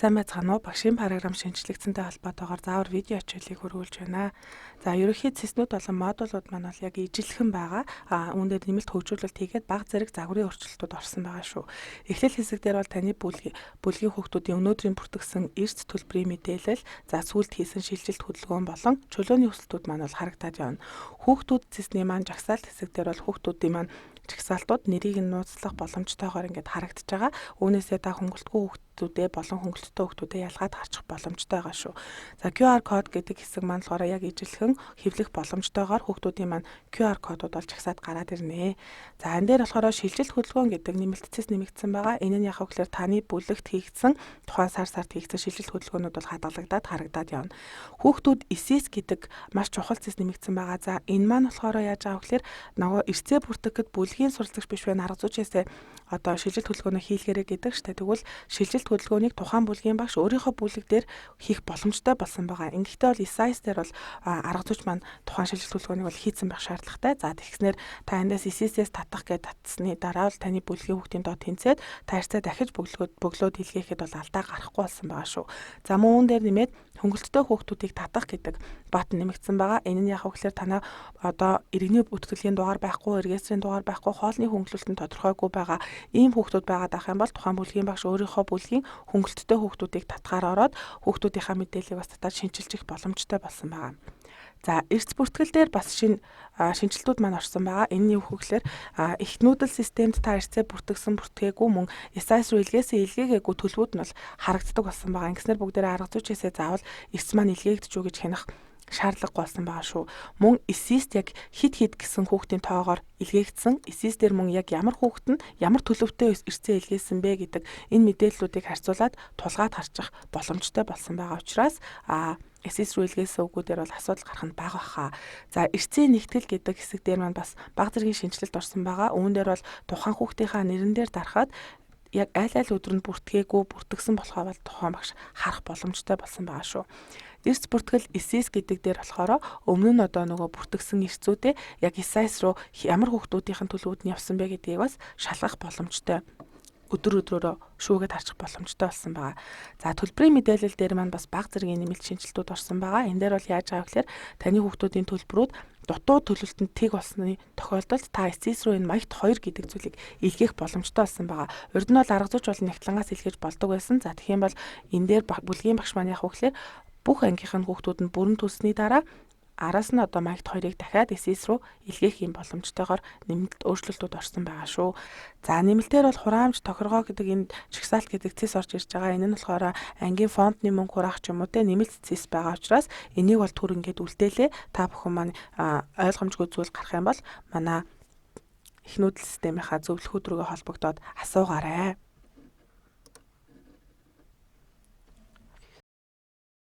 Сайн байцгаана уу? Багшийн програм шинэчлэгдсэнтэй холбоотойгоор заавар видео хичээлийг хүргүүлж байна. За, ерөнхий цэснүүд болон модулууд маань бол яг ижилхэн байгаа. А үүн дээр нэмэлт хөгжүүлэлт хийгээд бага зэрэг загварын өөрчлөлтүүд орсон байгаа шүү. Эхлэл хэсэг дээр бол таны бүлгийн хүүхдүүдийн өнөөдрийн бүртгэсэн эрс төлбөрийн мэдээлэл, за сүүлд хийсэн шилжилт хөдөлгөөн болон чөлөөний хүсэлтүүд маань бол харагдаад явна. Хүүхдүүд цэсний маань жагсаалт хэсэг дээр бол хүүхдүүдийн маань жагсаалтууд нэрийг нь нууцлах боломжтойгоор ингээд харагдаж байгаа. Үүнээсээ та хөнгөлтгүй хүүхдүүдээ болон хөнгөлттэй хүүхдүүдээ ялгаад харчих боломжтой байгаа шүү. За, QR код гэдэг хэсэг маань болохоор яг ижилхэн хэвлэх боломжтойгоор хүүхдүүдийн маань QR кодууд бол жагсаад гараад ирнэ. За, энэ дээр болохоор шилжилт хөдөлгөөн гэдэг нэмэлт цэс нэмэгдсэн байгаа. Энэ нь яг гэхээр таны бүлэгт хийгдсэн тухайн сар сард хийгдсэн шилжилт хөдөлгөөнүүд бол хадгалагдаад харагдаад явна. Хүүхдүүд SIS гэдэг маш чухал цэс нэмэгдсэн байгаа. За, энэ маань болохоор яаж байгаа вэ гэхээр нөгөө эрсээ бүртгэхэд бүлгийн суралцагч биш байх арга зүйчээсээ одоо шилжилт хөдөлгөөнөө хийлгээрэй гэдэг штэ. Тэгвэл шилжилт хөдөлгөөнийг тухайн бүлгийн багш өөрийнхөө бүлэг дээр хийх боломжтой болсон байгаа. Ингэхдээ бол SIS дээр бол арга зүйч маань тухайн шилжилт хөдөлгөөнийг бол хийцэн байх шаардлагатай. За, тэгснээр та эндээс SIS-ээс татах гэж татсны дараа бол таны бүлгийн хүүхдийн доо тэнцээд та эрсээ дахиж бөглөөд илгээхэд бол алдаа гарахгүй болсон байгаа шүү. За, мөн үүн дээр нэмээд хөнгөлттэй хүүхдүүдийг татах гэдэг button нэмэгдсэн байгаа. Энэ нь яг гэхээр танай одоо иргэний бүртгэлийн дугаар байхгүй, регистрийн дугаар байхгүй, хоолны хөнгөлөлт нь тодорхойгүй байгаа ийм хүүхдүүд байгаад байх юм бол тухайн бүлгийн багш өөрийнхөө бүлгийн хөнгөлттэй хүүхдүүдийг татгаар ороод хүүхдүүдийнхаа мэдээллийг бас татаад шинчилж их боломжтой болсон байгаа. За, эрс бүртгэл дээр бас шинэ шинэчлэлтүүд маань орсон байгаа. Энэ нь юу гэхээр их нүүдэл системд та эрсээ бүртгэсэн, бүртгээгүй, мөн SIS руу илгээсэн, илгээгээгүй төлөвүүд нь бол харагддаг болсон байгаа. Ингэснээр бүгдээрээ арга зүйчээсээ заавал эрс маань илгээгдэж үү гэж хянах шаардлагагүй болсон байгаа шүү. Мөн SIS яг хэд хэд гэсэн хүүхдийн тоогоор илгээгдсэн. SIS дээр мөн яг ямар хүүхэд нь ямар төлөвтэй эрсээ илгээсэн бэ гэдэг энэ мэдээллүүдийг харьцуулаад тулгаад харчих боломжтой болсон байгаа учраас SIS рүү илгээсэн үгүүдээр бол асуудал гарах нь бага баха. За, эрсийн нэгтгэл гэдэг хэсэг дээр маань бас бага зэргийн шинэчлэлт орсон байгаа. Үүн дээр бол тухайн хүүхдийнхаа нэрэн дээр дарахад яг аль аль өдөр нь бүртгээгүй, бүртгэсэн болохоо бол тухайн багш харах боломжтой болсон байгаа шүү. Эрс бүртгэл SIS гэдэг дээр болохоор өмнө нь одоо нөгөө бүртгэсэн эрсүүдээ яг SIS руу ямар хүүхдүүдийн төлөвүүд нь явсан бэ гэдгийг бас шалгах боломжтой, өдөр өдрөөрөө шүүгээд харчих боломжтой болсон байгаа. За, төлбөрийн мэдээлэл дээр маань бас бага зэргийн нэмэлт шинэчлэлтүүд орсон байгаа. Энэ дээр бол яаж байгаа гэхээр таны хүүхдүүдийн төлбөрүүд дутуу төлөлтөнд тэг болсны тохиолдолд та SIS руу энэ маягт 2 гэдэг зүйлийг илгээх боломжтой болсон байгаа. Урд нь бол арга зүйч болон нягтлангаас илгээж болдог байсан. За, тэгэх юм бол энэ дээр бүлгийн багш маань яг гэхээр бүх ангийнх нь хүүхдүүд нь бүрэн төлсний дараа араас нь одоо маягт 2-ыг дахиад SIS руу илгээх юм боломжтойгоор нэмэлт өөрчлөлтүүд орсон байгаа шүү. За, нэмэлтээр бол хураамж тохиргоо гэдэг энэ жагсаалт гэдэг цэс орж ирж байгаа. Энэ нь болохоор ангийн фондны мөнгө хураах ч юм уу те нэмэлт цэс байгаа учраас энийг бол түр ингээд үлдээлээ. Та бүхэн маань ойлгомжгүй зүйл гарах юм бол манай их нүүдэл системийнхаа зөвлөхүүд рүүгээ холбогдоод асуугаарай.